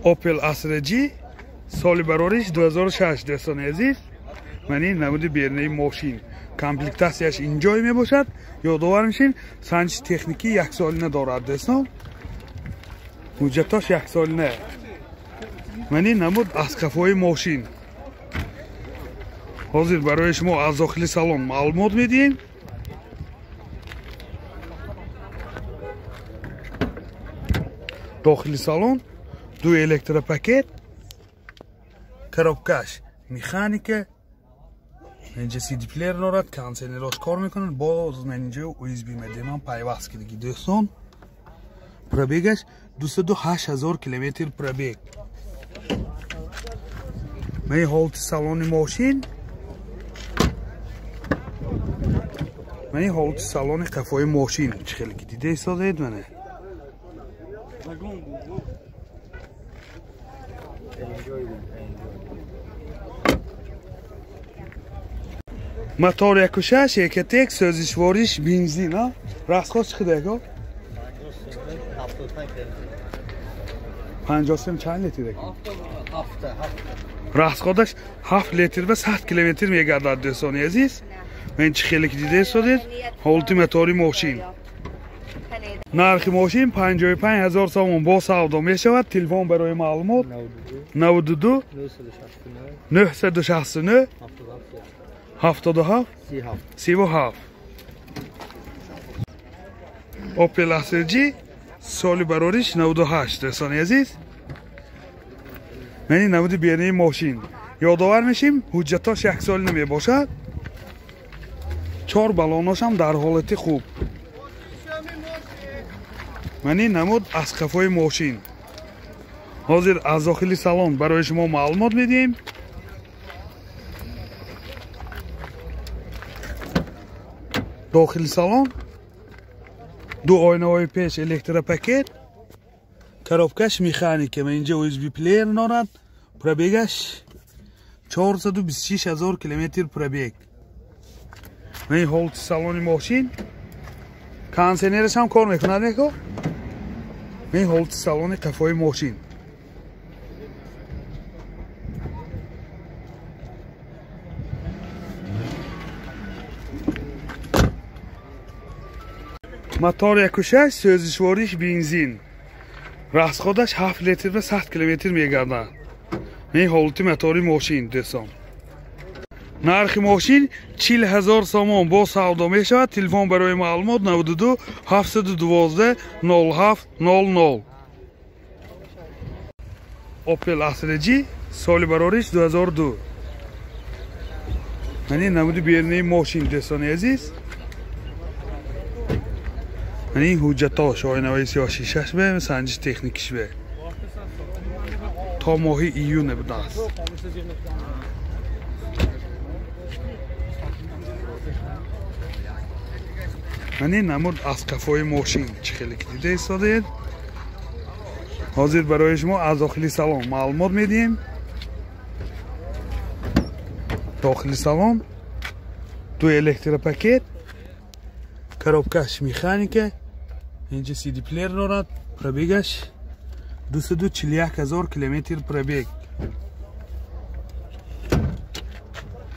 Opel Astra G соли барориш 2006 дӯстони азиз. Ман ин намуди берунаи мошин. Комплектатсияш инҷой мебошад. Ёдовар мешем, санҷиши техникӣ яксолина дорад дӯстон. Ҳуҷҷатош яксолина. Ман ин намуд аз қафои мошин. Ҳозир барои шумо аз дохили салон маълумот медиҳем. Дохили салон ду электропакет, коробкаш механика, инҷа CD плеер дорад, кондиционерош кор мекунад, боз инҷа USB медеман пайваст кардагӣ дӯстон. Пробегаш 208 000 километр пробег. Ман ҳолати салони мошин, ман ҳолати салони қафои мошин чӣ хеле ки дида истодаед мана. Мотор 1.6 Ecotec, сӯзишвориш бензин, а? Расход чӣ қадар ко? 53 чанд литр ака? Расходаш 7 литр ба 100 километр мегардад дӯстони азиз. Ман чӣ хеле ки дида истодед, ҳолати мотори мошин. Нархи мошин 55 000 сомон бо савдо мешавад. Телефон барои маълумот 92 969 77 37. Opel Astra G соли барориш 98 дӯстони азиз. Ман ин намуди берунаи мошин. Ёдовар мешем, ҳуҷҷатош яксолина мебошад. 4 балоношам дар ҳолати хуб. Ман ин намуд аз қафои мошин. Ҳозир аз дохили салон барои шумо маълумот медиҳем. Дохили салон ду оинаҳои пеш электропакет, коробкаш механика, ман инҷа USB плеер дорад. Пробегаш 426 000 километр пробег. Ман ин ҳолати салони мошин, кондиционераш ҳам кор мекунад неко. Ман ин ҳолати салони қафои мошин. Мотор 1.6 сӯзишвориш бензин. Расходаш 7 литр ба 100 километр мегардад. Ин ҳолати мотори мошин дӯстон. Нархи мошин 40 000 сомон бо савдо мешавад. Телефон барои маълумот 92 712 07 00. Opel Astra G соли барориш 2002. Ман ин намуди берунаи мошин дӯстони азиз. Ман ин ҳуҷҷатош оинаҳои сиёҳ шишаш бе, санҷиш техникиш бе. То моҳи июн будааст. Ман ин намуд аз қафои мошин чӣ хеле ки дида истодаед. Ҳозир барои шумо аз дохили салон маълумот медиҳем. Дохили салон ду электропакет, коробкаш механика, инҷа CD плеер дорад, пробегаш 241 000 километр пробег.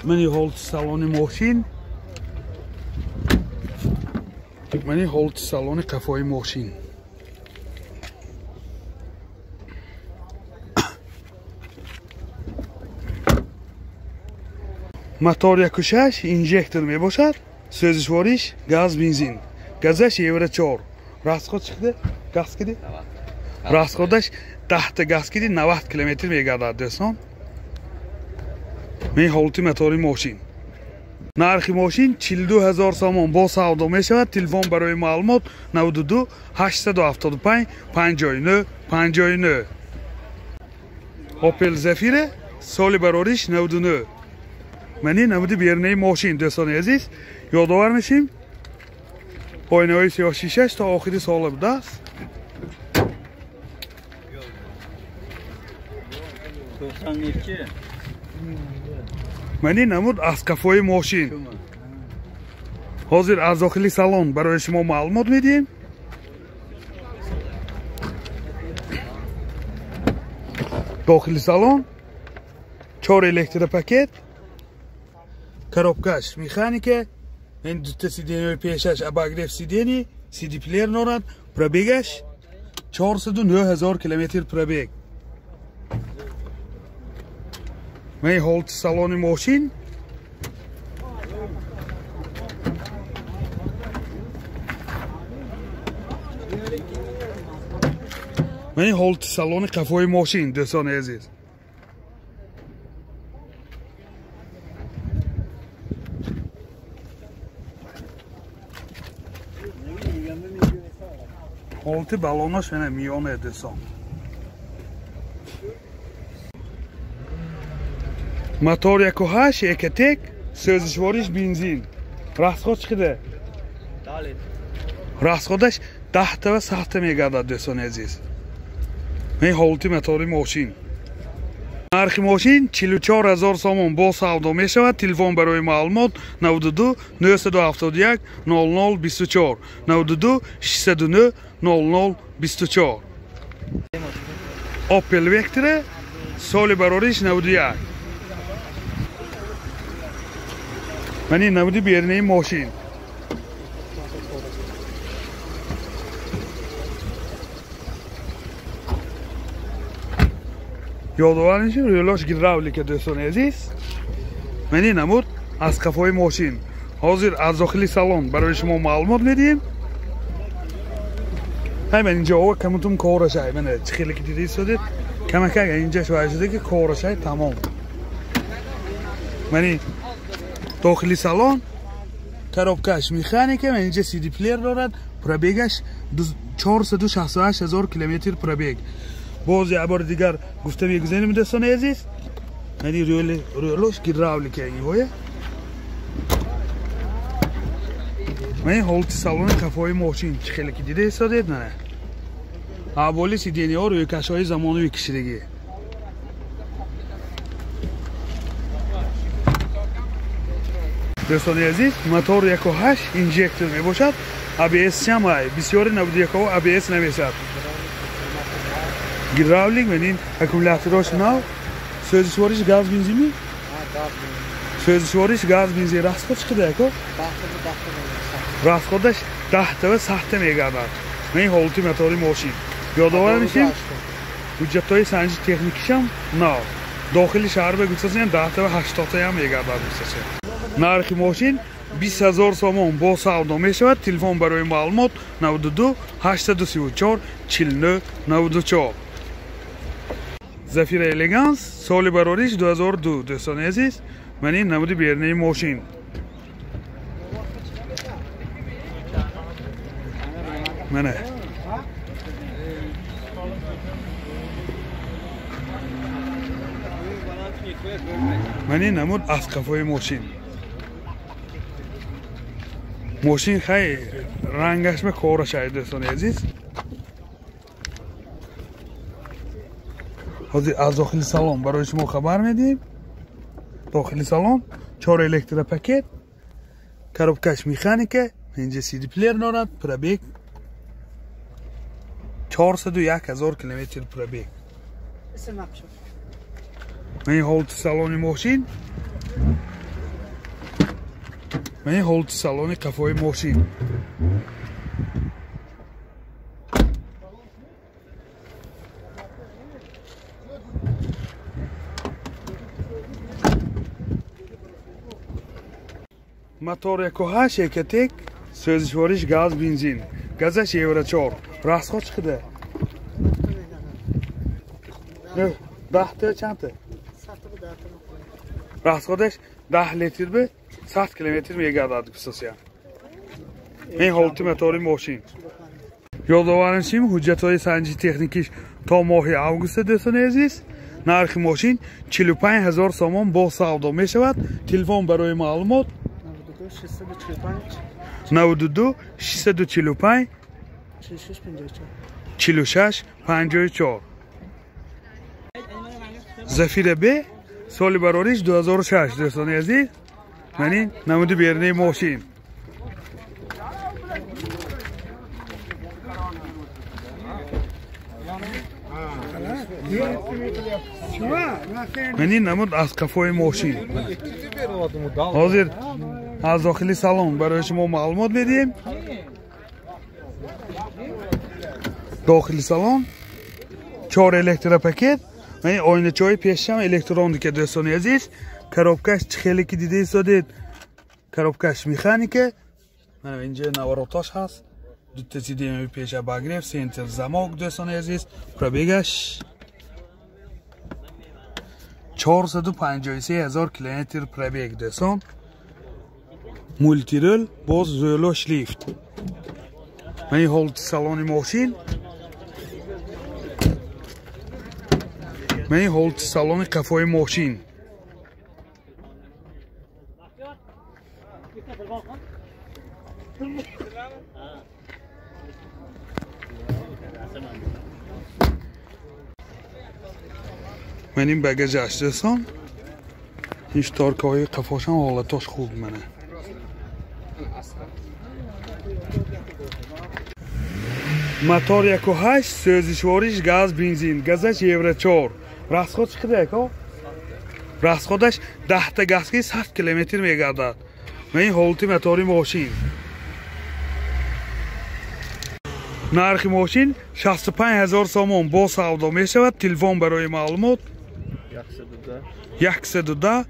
Ман ин ҳолати салони мошин, ман ин ҳолати салони қафои мошин. Мотор 1.6 инжектор мебошад. Сӯзишвориш газ бензин. Газаш Евро 4. Расход чиқди? Газ киди? Расходаш 10 та газ киди 90 километр мегардад дӯстон. Ман ҳолати мотори мошин. Нархи мошин 42 000 сомон бо савдо мешавад. Телефон барои маълумот 92 875 59 59. Opel Zafira соли барориш 99. Ман ин намуди берунаи мошин дӯстони азиз. Ёдовар мешем, оинаҳои сиёҳ шишаш то охири сола будааст. 92. Ман ин намуд аз қафои мошин. Ҳозир аз дохили салон барои шумо маълумот медиҳем. Дохили салон 4 электропакет, коробкаш механика, ин дута сиденьяи пешаш обогрев сидений, CD плеер дорад, пробегаш 409 000 километр пробег. Ман ҳолати салони мошин. Ман ҳолати салони қафои мошин, дӯстони азиз. Ҳолати балонаш мана миёна, дӯстон. Мотор 1.8 Экотек, сӯзишвориш бензин. Расход чӣ қадар? Расходаш 10 та ва 100 та мегардад, дӯстони азиз. Ин ҳолати мотори мошин. Нархи мошин 44 000 сомон бо савдо мешавад. Телефон барои маълумот 92 971 00 24 92 609 00 24. Opel Vectra соли барориш 91. Ман ин намуди бернаи мошин. Ёдовар мешавем, рӯлош гидравлика, дӯстони азиз. Ман ин намуд аз қафои мошин. Ҳозир аз дохили салон барои шумо маълумот медиҳем. Ҳай ман инҷо ова камутум корашай. Мана чӣ хеле ки дида истодед, камакак инҷаш вай шуда ки корашай тамом. Ман ин дохили салон, коробкаш механика, ман инҷа CD плеер дорад, пробегаш 468 000 километр пробег. Боз як бор дигар гуфта мегузарем, дӯстони азиз. Мани рӯлош гидравлика инҳоя. Ман ҳолати салони қафои мошин чӣ хеле ки дида истодед, мана. Аввали сиденьяҳо рӯйкашҳои замонавӣ кишидагӣ. Дӯстони азиз, мотор 1.8 инжектор мебошад. ABS ҳам ай, бисёри 91-ҳо ABS намешавад. Гидравлик, ман ин аккумулятораш нав, сӯзишвориш газ бензини? Сӯзишвориш газ бензин. Расход чӣ қадар, ако? Расходаш 10 та ва 100 та мегардад. Ман ин ҳолати мотори мошин. Ёдовар мешем, ҳуҷҷатҳои санҷи техникишам нав. Дохили шаҳр ба гусасем 10 та ва 80 та ҳам мегардад, гусасем. Нархи мошин 20 000 сомон бо савдо мешавад. Телефон барои маълумот 92 834 49 94. Зафира Элеганс соли барориш 2002, дӯстони азиз. Ман ин намуди бернаи мошин. Мана ман ин намуд аз қафои мошин. Мошин хай рангаш ба корашай, дӯстони азиз. Ҳозир аз дохили салон барои шумо хабар медиҳем. Дохили салон 4 электропакет, коробкаш механика, инҷа CD плеер дорад, пробег 401 000 километр пробег. Ман ҳолати салони мошин. Ман ҳолати салони қафои мошин. Мотор 1.8 Экотек, сӯзишвориш газ бензин. Газаш Евро 4. Расход чӣ қадар? 10 та чанд та? Расходаш 10 литр ба 100 километр мегардад, гусасия. Ин ҳолати мотори мошин. Ёдовар мешавем, ҳуҷҷатҳои санҷи техникиш то моҳи август, дӯстони азиз. Нархи мошин 45 000 сомон бо савдо мешавад. Телефон барои маълумот 92 645 46 54. Зафира Б соли барориш 2006, дӯстони азиз. Ман ин намуди бернаи мошин. Мани намуд аз қафои мошин. Ҳозир аз дохили салон барои шумо маълумот медиҳем. Дохили салон 4 электропакет, мани оиначаҳои пешам электроника дӯстони азиз. Коробкаш чӣ хеле ки дида истодед, коробкаш механика. Мана инҷа навороташ ҳаст. Дута сиденьяи пеша обогрев, центр замок дӯстони азиз. Пробегаш 453 000 километр пробег дӯстон. Мултирул боз рӯлош лифт. Мани ҳолати салони мошин. Мани ҳолати салони қафои мошин. Ман ин багажаш дӯстон. Ин шторкаҳои қафошам ҳолатош хуб мана. Мотор 1.8, сӯзишвориш газ бензин, газаш евро 4. Расход чӣ қадар ако? Расходаш 10 та газки 100 километр мегардад. Ман ин ҳолати мотори мошин. Нархи мошин 65 000 сомон бо савдо мешавад. Телефон барои маълумот 110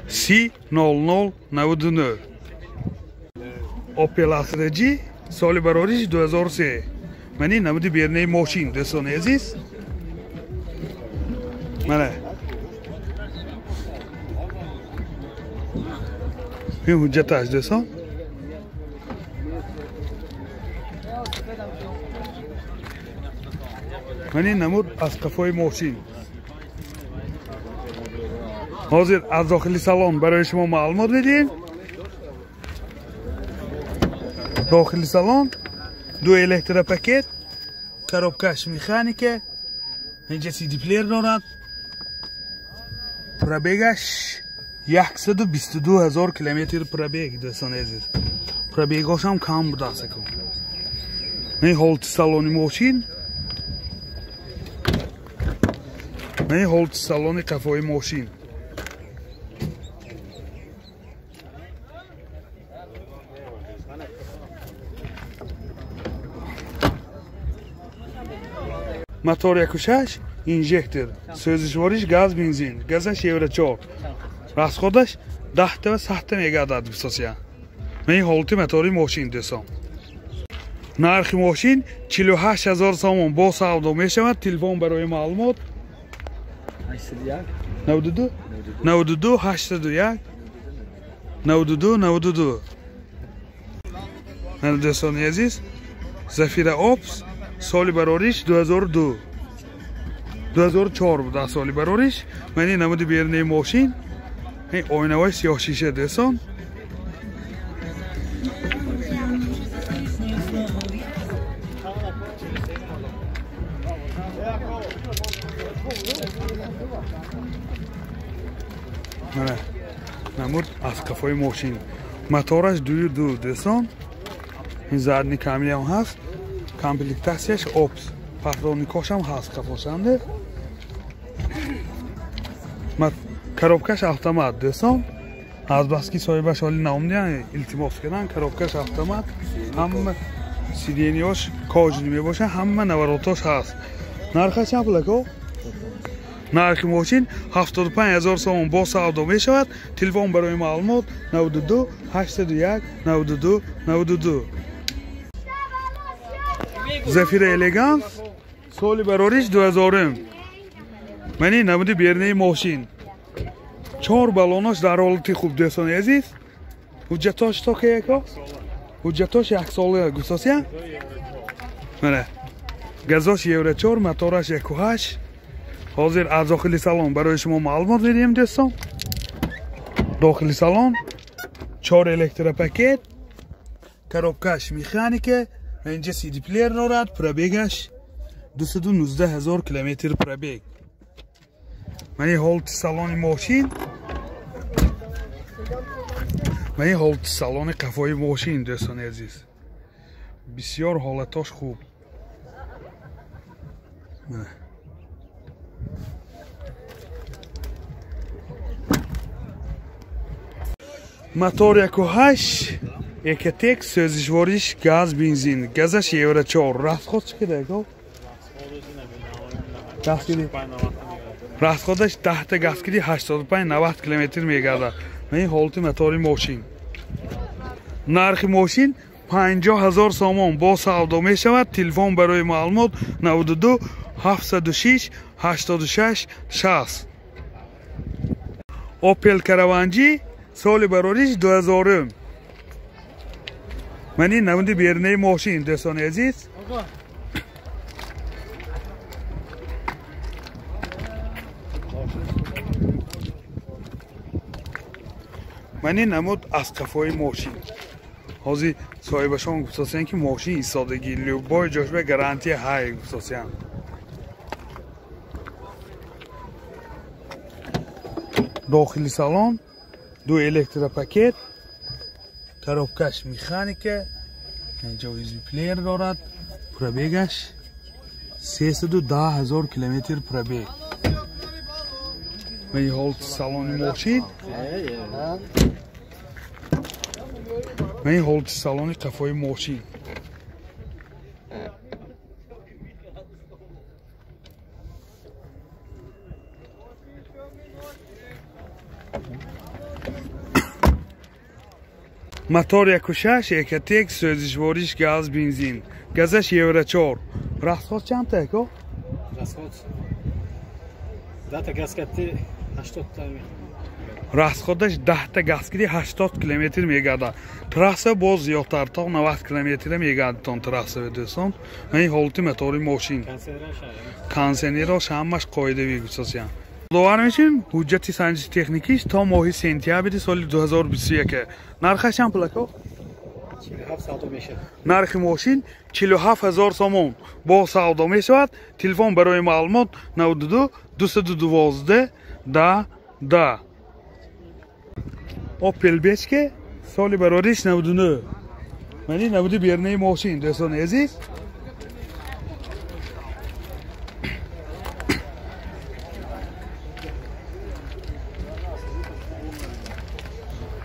30 00 99. Opel Astra G соли барориш 2003. Мани намуди бернаи мошин дӯстони азиз. Мана ин ҳуҷҷаташ дӯстон. Мани намуд аз қафои мошин. Ҳозир аз дохили салон барои шумо маълумот медиҳем. Дохили салон ду электропакет, коробкаш механика, инҷа CD плеер дорад. Пробегаш 122 000 километр пробег дӯстони азиз. Пробегошам кам будааст аку. Ин ҳолати салони мошин. Ин ҳолати салони қафои мошин. Мотор 1.6, инжектор, сӯзишвориш газ бензин, газаш евро 4. Расходаш 10 та ва 100 та мегардад гуфтосия. Ман ин ҳолати мотори мошин дӯстон. Нархи мошин 48 000 сомон бо савдо мешавад. Телефон барои маълумот 92 92 801 92 92. Ман дӯстони азиз, Зафира Опс соли барориш 2002 2004 буда соли барориш. Ман ин намуди бернаи мошин. Ин оинаҳои сиёҳшиша дӯстон. Мана намуд аз қафои мошин. Мотораш 2.2 дӯстон. Ин задни камераам ҳаст. Комплектатсияш Опс. Патроникошам ҳаст қафошанде. Коробкаш автомат дӯстон. Азбаски соҳибаш ҳоли наомдиян илтимос карданд. Коробкаш автомат, ҳама сиденьяш кожаный мебошад, ҳама наворотош ҳаст. Нархаш чанд пул ако? Нархи мошин 75 000 сомон бо савдо мешавад. Телефон барои маълумот 92 801 92 92. Зафира Элеганс соли барориш 2000. Мани намуди бернаи мошин. 4 баллонаш дар ҳолати хуб дӯстони азиз. Ҳуҷҷатош то ки яко? Ҳуҷҷатош як сола гуфтосия? Мана газош евро 4, мотораш 1.8. Ҳозир аз дохили салон барои шумо маълумот медиҳем дӯстон. Дохили салон 4 электропакет, коробкаш механика, инҷа CD плеер дорад, пробегаш 219 000 километр пробег. Мани ҳолати салони мошин. Мани ҳолати салони қафои мошин дӯстони азиз. Бисёр ҳолатош хуб. Мотор 1.8 Экотек, сӯзишвориш газ, бензин, газаш евро 4. Расход чӣ кида? Расходаш 10 газ киди 85-90 километр мегардад. Ин ҳолати мотори мошин. Нархи мошин 50 000 сомон бо савдо мешавад. Телефон барои маълумот 92 706 86 60. Opel Caravan G соли барориш 2000. Ман ин намуди берунаи мошин, дӯстони азиз. Ман ин намуд аз қафои мошин. Ҳозир соҳибашон гуфтосиянд, ки мошин истодагӣ, любой ҷошба гарантия ҳай гуфтосиянд. Дохили салон ду электропакет, коробкаш механика, инҷо USB плеер дорад, пробегаш 310 000 километр пробег. Ман ҳолати салони мошин. Ман ҳолати салони қафои мошин. Мотор 1.6 Экотек, сӯзишвориш газ, бензин, газаш евро 4. Расход чанд та? Расход 10 газ кати 80 та. Расходаш 10 та газ киди 80 километр мегардад. Трасса боз зиёдтар, то 90 километр мегардад тон трасса, дӯстон. Ин ҳолати мотори мошин. Кондиционераш ҳамаш қоидавӣ гуфтасиян. Довар мешим, ҳуҷҷати санҷиши техникиш то моҳи сентябри соли 2021. Нархаш чанд пул ака? 47 савдо мешавад. Нархи мошин 47 000 сомон бо савдо мешавад. Телефон барои маълумот 92 212 10 10. Opel Bechke соли барориш 99. Ман ин намуди берунаи мошин, дӯстони азиз.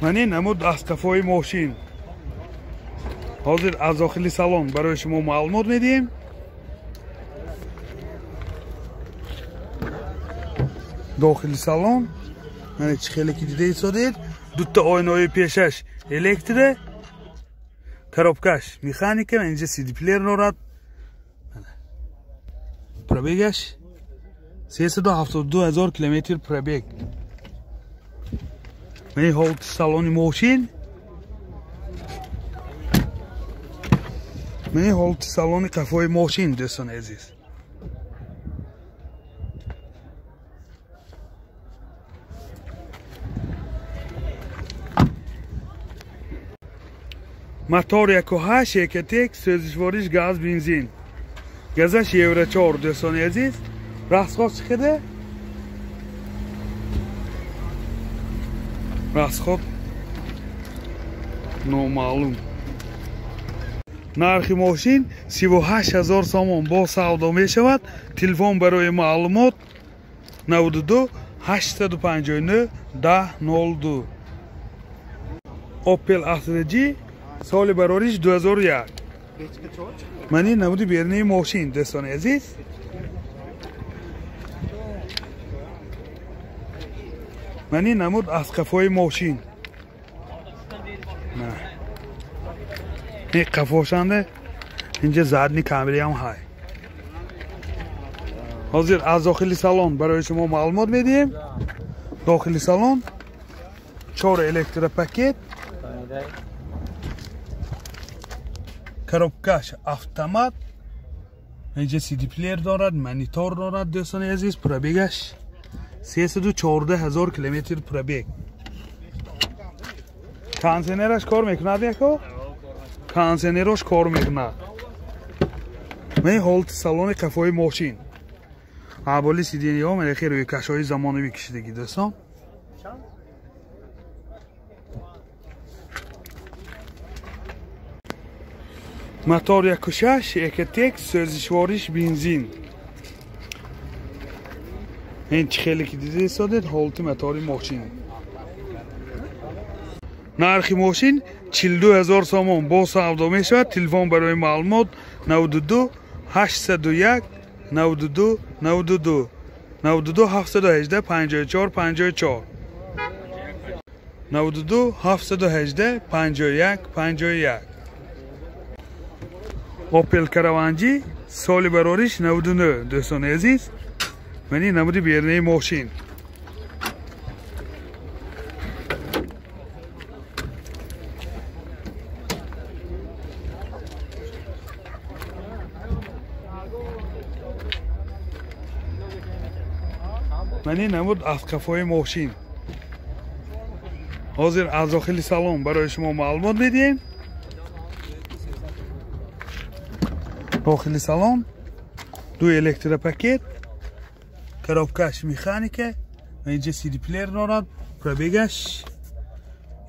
Ман ин намуд аз қафои мошин. Ҳозир аз дохили салон барои шумо маълумот медиҳем. Дохили салон мана чӣ хеле ки дида истодед, дута ойнаҳои пешаш электро, коробкаш механика, инҷа CD плеер дорад. Пробегаш 372 000 километр пробег. Ман ҳолати салони мошин. Ман ҳолати салони қафои мошин, дӯстони азиз. Мотор 1.8 Экотек, сӯзишвориш газ, бензин, газаш евро 4, дӯстони азиз. Расход чӣ қадар? Расход номаълум. Нархи мошин 38 000 сомон бо савдо мешавад. Телефон барои маълумот 92 859 10 02. Opel Astra G соли барориш 2001. Ман ин намуди берунаи мошин, дӯстони азиз. Ман ин намуд аз қафои мошин. Ин қафошанда инҷа задни камераам ҳай. Ҳозир аз дохили салон барои шумо маълумот медиҳем. Дохили салон 4 электропакет, коробкаш автомат, инҷа CD плеер дорад, монитор дорад, дӯстони азиз. Пробегаш 314 000 километр пробег. Кондиционераш кор мекунад яко? Кондиционераш кор мекунад. Ман ҳолати салони қафои мошин. Аболи сиденьяҳо ман хеле рӯйкашҳои замонавӣ кашидагӣ, дӯстон. Мотор 1.6 Экотек, сӯзишвориш бензин, Ин чӣ хеле ки дида истодед ҳолати мотори мошин. Нархи мошин 42 000 сомон бо савдо мешавад. Телефон барои маълумот 92 801 92 92 92 718 54 54 92 718 51 51. Opel Караванҷи соли барориш 99. Дӯстони азиз, мани намуди бернаи мошин. Мани намуд аз қафои мошин. Ҳозир аз дохили салон барои шумо маълумот медиҳем. Дохили салон ду электропакет, коробкаш механика ва инҷа CD плеер дорад. Пробегаш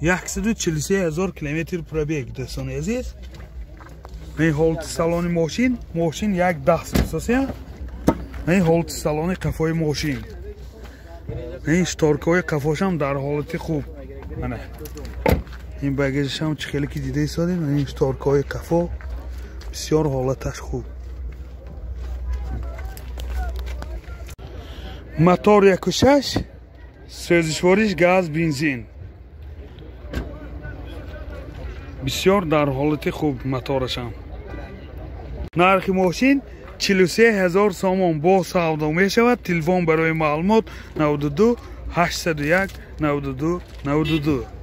143 000 километр пробег. Дӯстони азиз, ин ҳолати салони мошин, мошин як даст асосия. Ин ҳолати салони қафои мошин. Ин шторкаҳои қафошам дар ҳолати хуб. Ана ин багажашам чӣ хеле ки дида истодем, ин шторкаҳои қафо бисёр ҳолаташ хуб. Мотор 1.6, сӯзишвориш газ, бензин. Бисёр дар ҳолати хуб моторашам. Нархи мошин 43 000 сомон бо савдо мешавад. Телефон барои маълумот 92 801 92 92.